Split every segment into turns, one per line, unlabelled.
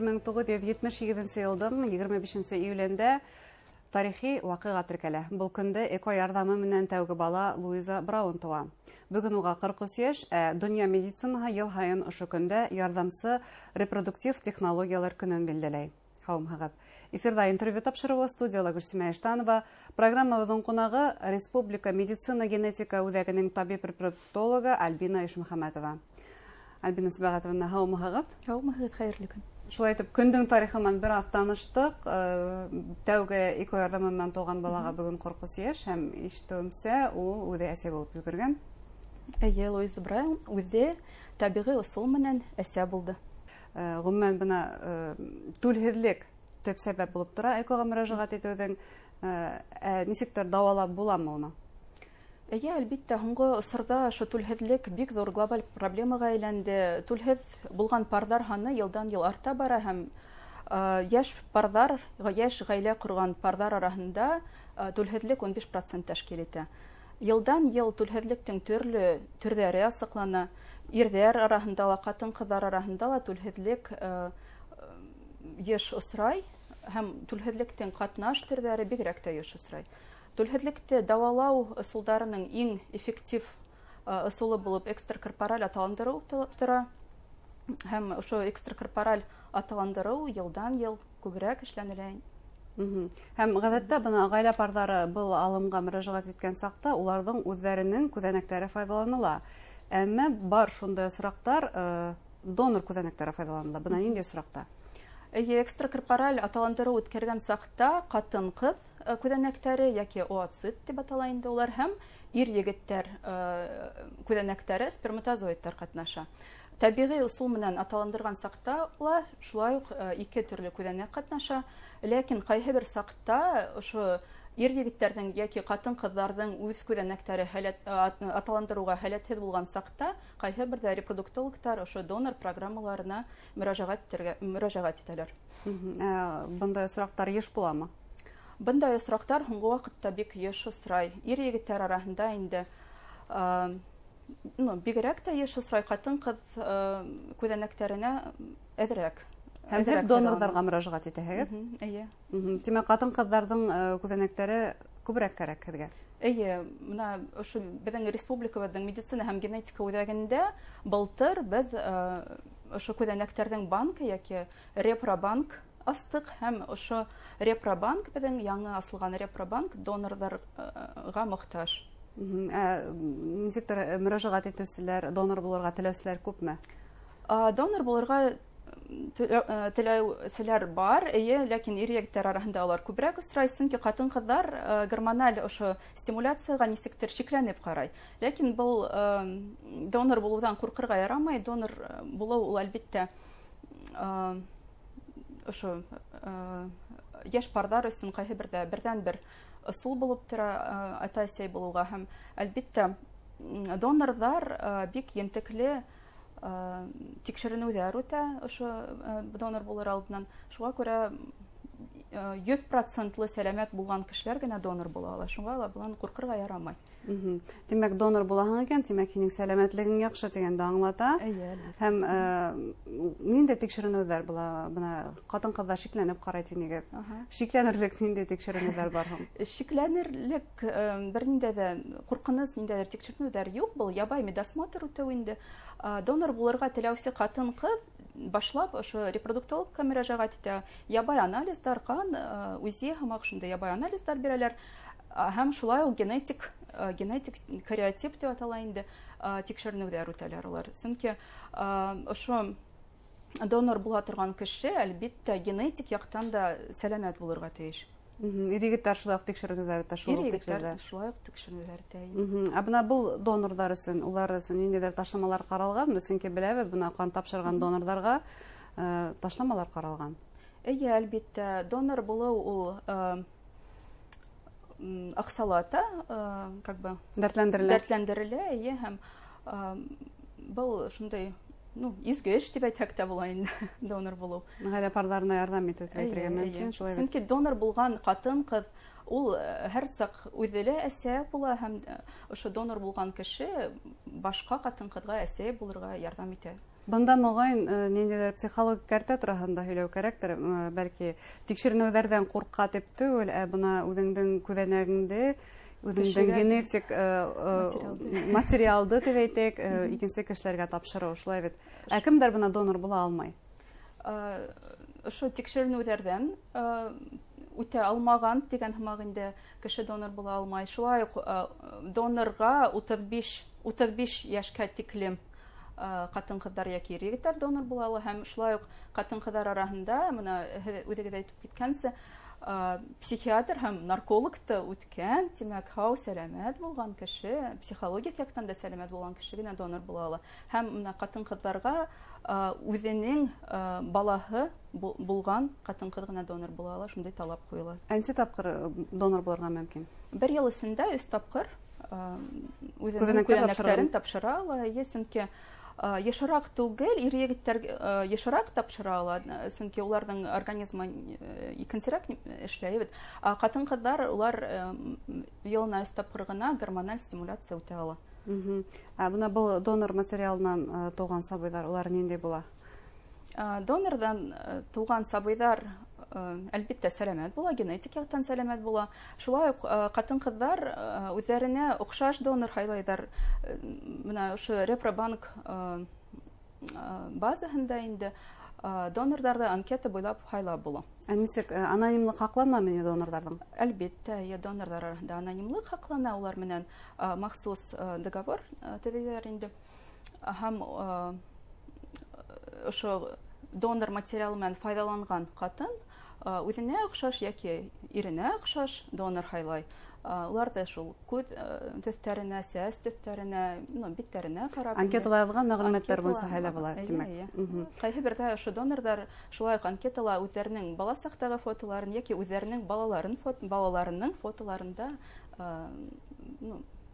1978 йылдың 25 июлендә тарихи ваҡиға теркәлә. Был көндө ЭКО ярҙамы менән тәүге бала Луиза Браун тыуа. Бөгөн уға 43 йәш, ә донъя медицинаһы йыл һайын ошо көндә ярҙамсы репродуктив технологиялар көнөн билдәләй. Һаумыһығыҙ. Эфирҙа интервью тапшырыуы, студияла Гөлсимә Иштанова. Программабыҙҙың ҡунағы Республика медицина генетика үҙәгенең табип-репродуктологы Альбина Ишмөхәмәтова. Альбина Сибәғәтовна, һаумыһығыҙ.
Һаумыһығыҙ, хәйерле көн.
Шулай итеп, көндөң тарихы менән бер аҙ таныштыҡ. Тәүге ЭКО ярҙамы менән тыуған балаға бөгөн 43 йәш һәм ишетеүемсә, ул үҙе әсә булып өлгөргән.
Эйе, Луиза Браун үҙе тәбиғи ысул менән әсә булды.
Ғөмүмән, бына түлһеҙлек төп сәбәп булып тора ЭКОға мөрәжәғәт итеүҙең. Нисектер дауалап буламы уны?
Эйе, әлбиттә, һуңғы осорҙа ошо түлһеҙлек бик ҙур глобаль проблемаға әйләнде. Түлһеҙ булған парҙар һаны йылдан-йыл арта бара һәм йәш парҙар, йәш ғаилә ҡорған парҙар араһында түлһеҙлек 15% тәшкил итә. Йылдан-йыл түлһеҙлектең төрлө төрҙәре асыҡлана. Ирҙәр араһында ла, ҡатын-ҡыҙҙар араһында ла түлһеҙлек йыш осрай һәм түлһеҙлектең ҡатнаш төрҙәре бигерәк тә йыш осрай. Түлһеҙлекте дауалау ысулдарының иң эффектив ысулы булып экстракорпораль аталандырыу тора. Һәм ошо экстракорпораль аталандырыу йылдан-йыл күберәк эшләнелә.
Һәм ғәҙәттә бына ғаилә парҙары был алымға мөрәжәғәт иткән саҡта уларҙың үҙҙәренең күҙәнәктәре файҙаланыла. Әммә бар шундай осраҡтар, донор күҙәнәктәре файҙаланыла. Бына ниндәй осраҡта?
Эйе, экстракорпораль аталандырыу үткәргән саҡта ҡатын-ҡыҙ күҙәнәктәре йәки ооцит тип атала инде улар һәм ир-егеттәр күҙәнәктәре сперматозоидтар ҡатнаша. Тәбиғи ысул менән аталандырған саҡта ла шулай уҡ ике төрлө күҙәнәк ҡатнаша, ләкин ҡайһы бер саҡта ошо ир-егеттәрҙең йәки ҡатын-ҡыҙҙарҙың үҙ күҙәнәктәре аталандырыуға һәләтһеҙ булған саҡта ҡайһы берҙә репродуктологтар ошо донор программаларына мөрәжәғәт итәләр.
Бындай осраҡтар йыш буламы?
Бындай осраҡтар һуңғы ваҡытта бик йыш осрай. Ир-егеттәр араһында инде, бигерәк тә йыш осрай, ҡатын-ҡыҙ күҙәнәктәренә әҙерәк.
Һәм һеҙ
Әҙерәк
донорҙарға
файҙалана.
мөрәжәғәт итәһегеҙ?
Эйе.
Тимәк, ҡатын-ҡыҙҙарҙың күҙәнәктәре күберәк кәрәк һеҙгә?
Эйе, бына ошо беҙҙең республикабыҙҙың медицина һәм генетика үҙәгендә былтыр беҙ ошо күҙәнәктәрҙең банкы йәки репробанк астыҡ һәм ошо репробанк, беҙҙең яңы асылған репробанк донорҙарға мохтаж.
Нисектер мөрәжәғәт итеүселәр, донор булырға теләүселәр күпме?
Донор булырға теләүселәр бар, эйе, ләкин ир-егеттәр араһында улар күберәк осрай, сөнки ҡатын-ҡыҙҙар гормональ ошо стимуляцияға нисектер шикләнеп ҡарай. Ләкин был донор булыуҙан ҡурҡырға ярамай, донор булыу ул әлбиттә ошо йәш парҙар өсөн ҡайһы берҙә берҙән-бер ысул булып тора ата-әсәй булыуға һәм әлбиттә донорҙар бик ентекле тикшеренеүҙәр үтә ошо донор булыр алдынан. Шуға күрә 100% сәләмәт булған кешеләр генә донор була ала. Шуңа ла бынан ҡурҡырға ярамай.
Тимәк, донор булаһың икән, тимәк, һинең сәләмәтлегең яҡшы тигәнде аңлата.
Эйе, әлбиттә.
Һәм ниндәй тикшеренеүҙәр була? Бына ҡатын-ҡыҙҙар шикләнеп ҡарай тинегеҙ. Шикләнерлек ниндәй тикшеренеүҙәр бар һуң?
Шикләнерлек бер ниндәй ҙә ҡурҡыныс, ниндәйҙер тикшеренеүҙәр юҡ. Был ябай медосмотр үтеү инде. Донор булырға теләүсе ҡатын-ҡыҙ башлап ошо репродуктологка мөрәжәғәт итә. Ябай анализдар, ҡан, УЗИ һымаҡ шундай ябай анализдар бирәләр. Һәм шулай уҡ генетик кариотип тип атала инде, тикшеренеүҙәр үтәләр улар. Сөнки ошо донор була торған кеше, әлбиттә, генетик яҡтан да сәләмәт булырға тейеш.
Ир-егеттәр шулай уҡ тикшеренеүҙәр үтә, шул уҡ
Ир-егеттәр
тикшеренеүҙәр.
шулай уҡ тикшеренеүҙәр үтә, эйе.
Ә бына был донорҙар өсөн, улар өсөн ниндәйҙер ташламалар ҡаралғанмы? Сөнки беләбеҙ, бына ҡан тапшырған донорҙарға ташламалар ҡаралған.
Эйе, әлбиттә, донор булыу ул аҡсалата как бы
Дәртләндерелә.
Дәртләндерелә, эйе, һәм был шундай, изге эш тип әйтһәк тә була инде, донор булыу.
Ғаилә парҙарына ярҙам итеү тип әйтергә
Эйе,
мөмкин,
эйе.
шулай бит.
Сөнки донор булған ҡатын-ҡыҙ ул һәр саҡ үҙе лә әсә була һәм ошо донор булған кеше башҡа ҡатын-ҡыҙға әсә булырға ярҙам итә.
Бында моғайын ниндәйҙер психологик кәртә тураһында һөйләү кәрәктер, бәлки тикшеренеүҙәрҙән ҡурҡа тип түгел, ә бына үҙеңдең күҙәнәгеңде, үҙеңдең генетик материалды тип әйтәйек, икенсе кешеләргә тапшырыу, шулай бит. Ә кемдәр бына донор була алмай?
Ошо тикшеренеүҙәрҙән үтә алмаған тигән һымаҡ инде кеше донор була алмай. Шулай уҡ донорға 35 йәшкә тиклем ҡатын-ҡыҙҙар йәки ир-егеттәр донор була ала, һәм шулай уҡ ҡатын-ҡыҙҙар араһында, бына һеҙ үҙегеҙ әйтеп киткәнсә, психиатр һәм наркологты үткән, тимәк, һау сәләмәт булған кеше, психологик яҡтан да сәләмәт булған кеше генә донор була ала. Һәм бына ҡатын-ҡыҙҙарға үҙенең балаһы булған ҡатын-ҡыҙ ғына донор була ала, шундай талап ҡуйыла.
Ә нисә тапҡыр донор булырға мөмкин?
Бер йыл эсендә 3 тапҡыр үҙенең күҙәнәктәрен тапшыра ала, эйе, сөнки йышыраҡ түгел, ир-егеттәр йышыраҡ тапшыра ала, сөнки уларҙың организмы икенсерәк эшләй бит. Ә ҡатын-ҡыҙҙар улар йылына 3 тапҡыр ғына гормональ стимуляция үтә ала.
Ә бына был донор материалынан тыуған сабыйҙар, улар ниндәй була?
Донорҙан тыуған сабыйҙар, әлбиттә, сәләмәт була, генетик яҡтан сәләмәт була. Шулай уҡ ҡатын-ҡыҙҙар үҙҙәренә оҡшаш донор һайлайҙар. Бына ошо Репробанк базаһында инде донорҙарҙы анкета буйлап һайлап була.
Ә нисек анонимлыҡ һаҡланмамы ни донорҙарҙың?
Әлбиттә, донорҙар араһында анонимлыҡ һаҡлана, улар менән махсус договор төҙөйҙәр инде. Һәм ошо донор материалы менән файҙаланған ҡатын үҙенә оҡшаш йәки иренә оҡшаш донор һайлай. Улар ҙа шул күҙ төҫтәренә, сәс төҫтәренә, биттәренә ҡарап инде.
Анкетала яҙылған мәғлүмәттәр
Анкетала
буйынса һайлап ала, тимәк.
Эйе. Ҡайһы берҙә ошо донорҙар шулай уҡ анкетала үҙҙәренең бала саҡтағы фотоларын йәки үҙҙәренең балаларының фотоларын да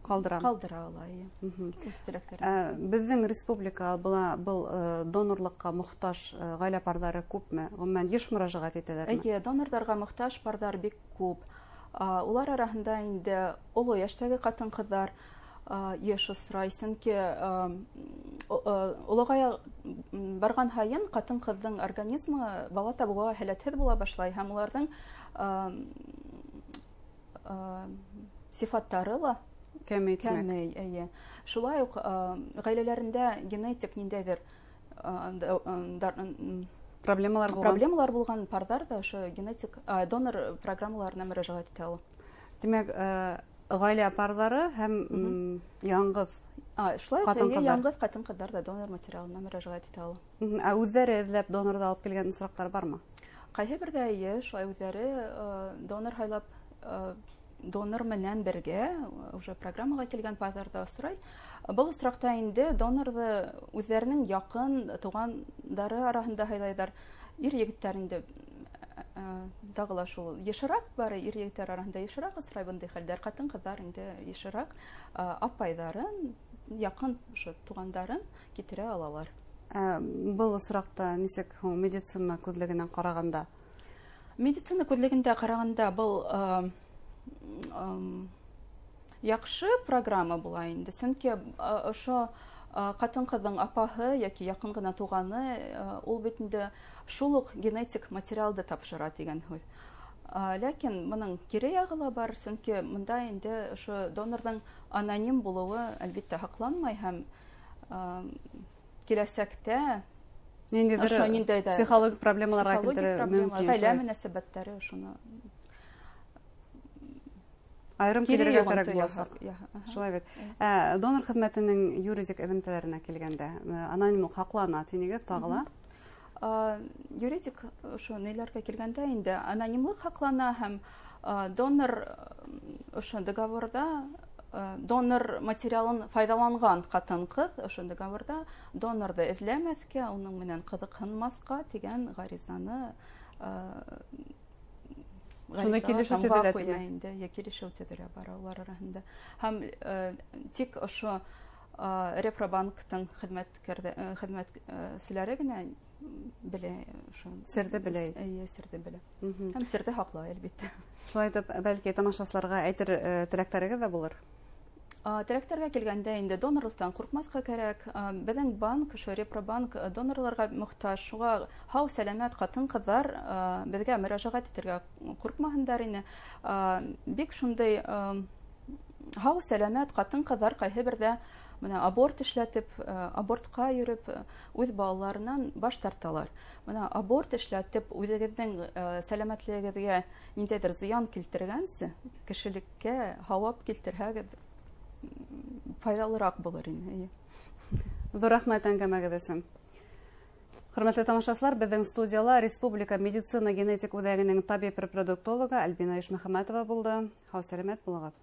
Ҡалдыра.
ҡалдыра ала, эйе. Үҙ теләктәрен.
Беҙҙең республика был донорлыҡҡа мохтаж ғаилә парҙары күпме? Ғөмүмән, йыш мөрәжәғәт итәләрме?
Эйе, донорҙарға мохтаж парҙар бик күп. Улар араһында инде оло йәштәге ҡатын-ҡыҙҙар йыш осрай, сөнки олоғая барған һайын ҡатын-ҡыҙҙың организмы бала табыуға һәләтһеҙ була башлай, һәм уларҙың сифаттары ла
кәмей, тимәк.
Кәмей, эйе. Шулай уҡ ғаиләләрендә генетик ниндәйҙер
проблемалар булған.
Проблемалар булған парҙар ҙа ошо генетик донор программаларына мөрәжәғәт итә ала.
Тимәк, ғаилә парҙары һәм, яңғыҙ
Шулай уҡ, эйе,
ҡатын-ҡыҙҙар.
яңғыҙ ҡатын-ҡыҙҙар ҙа донор материалына мөрәжәғәт итә ала.
Ә үҙҙәре эҙләп донорҙы алып килгән осраҡтар бармы?
Ҡайһы берҙә, эйе, шулай үҙҙәре донор һайлап, донор менән бергә уже программаға килгән парҙар ҙа осрай. Был осраҡта инде донорҙы үҙҙәренең яҡын туғандары араһында һайлайҙар. Ир-егеттәр инде тағы ла шул йышыраҡ бары ир-егеттәр араһында йышыраҡ осрай бындай хәлдәр. Ҡатын-ҡыҙҙар инде йышыраҡ апайҙарын, яҡын ошо туғандарын китерә алалар.
Был осраҡта нисек һуң медицина күҙлегенән ҡарағанда?
Медицина күҙлегендә ҡарағанда был яҡшы программа була инде, сөнки ошо ҡатын-ҡыҙҙың апаһы йәки яҡын ғына туғаны, ул бит инде шул уҡ генетик материалды тапшыра тигән һүҙ. Ләкин бының кире яғы ла бар, сөнки бында инде ошо донорҙың аноним булыуы әлбиттә һаҡланмай һәм киләсәктә
Ниндәйҙер
ошо ниндәйҙер
психологик проблемаларға
психологик
килтерә
проблемалар,
мөмкин,
ғаилә
шулай.
мөнәсәбәттәре ошоно
Айырым
Кире
килергә
йоғонто
кәрәк
яһап,
буласаҡ.
яһа, аха.
Шулай бит. Донор хеҙмәтенең юридик эҙемтәләренә килгәндә, анонимлыҡ һаҡлана тинегеҙ тағы ла?
Юридик ошо неләргә килгәндә инде анонимлыҡ һаҡлана һәм донор ошо договорҙа донор материалын файҙаланған ҡатын-ҡыҙ ошо договорҙа донорҙы эҙләмәҫкә, уның менән ҡыҙыҡһынмаҫҡа тигән ғаризаны
Шуны
ғариза
килешеү
тамға
төҙөлә,
ҡуя
тимәк.
инде, йә килешеү төҙөлә бара улар араһында. Һәм тик ошо Репробанктың хеҙмәтселәре генә белә ошо.
Серҙе белә.
Эйе, серҙе белә. Һәм серҙе һаҡлай, әлбиттә.
Шулай итеп, бәлки тамашасыларға әйтер теләктәрегеҙ ҙә булыр?
Теләктәргә килгәндә инде донорлыҡтан ҡурҡмаҫҡа кәрәк. Беҙҙең банк, ошо Репробанк донорҙарға мохтаж. Шуға һау сәләмәт ҡатын-ҡыҙҙар беҙгә мөрәжәғәт итергә ҡурҡмаһындар ине. Бик шундай һау сәләмәт ҡатын-ҡыҙҙар ҡайһы берҙә бына аборт эшләтеп, абортҡа йөрөп, үҙ балаларынан баш тарталар. Бына аборт эшләтеп, үҙегеҙҙең сәләмәтлегегеҙгә ниндәйҙер зыян килтергәнсе, кешелеккә һауап килтерһәгеҙ, файҙалыраҡ булыр ине.
Ҙур рәхмәт әңгәмәгеҙ өсөн. Хөрмәтле тамашасылар, беҙҙең студияла Республика медицина генетик үҙәгенең табип-репродуктологы Альбина Ишмөхәмәтова булды. Һау сәләмәт булығыҙ.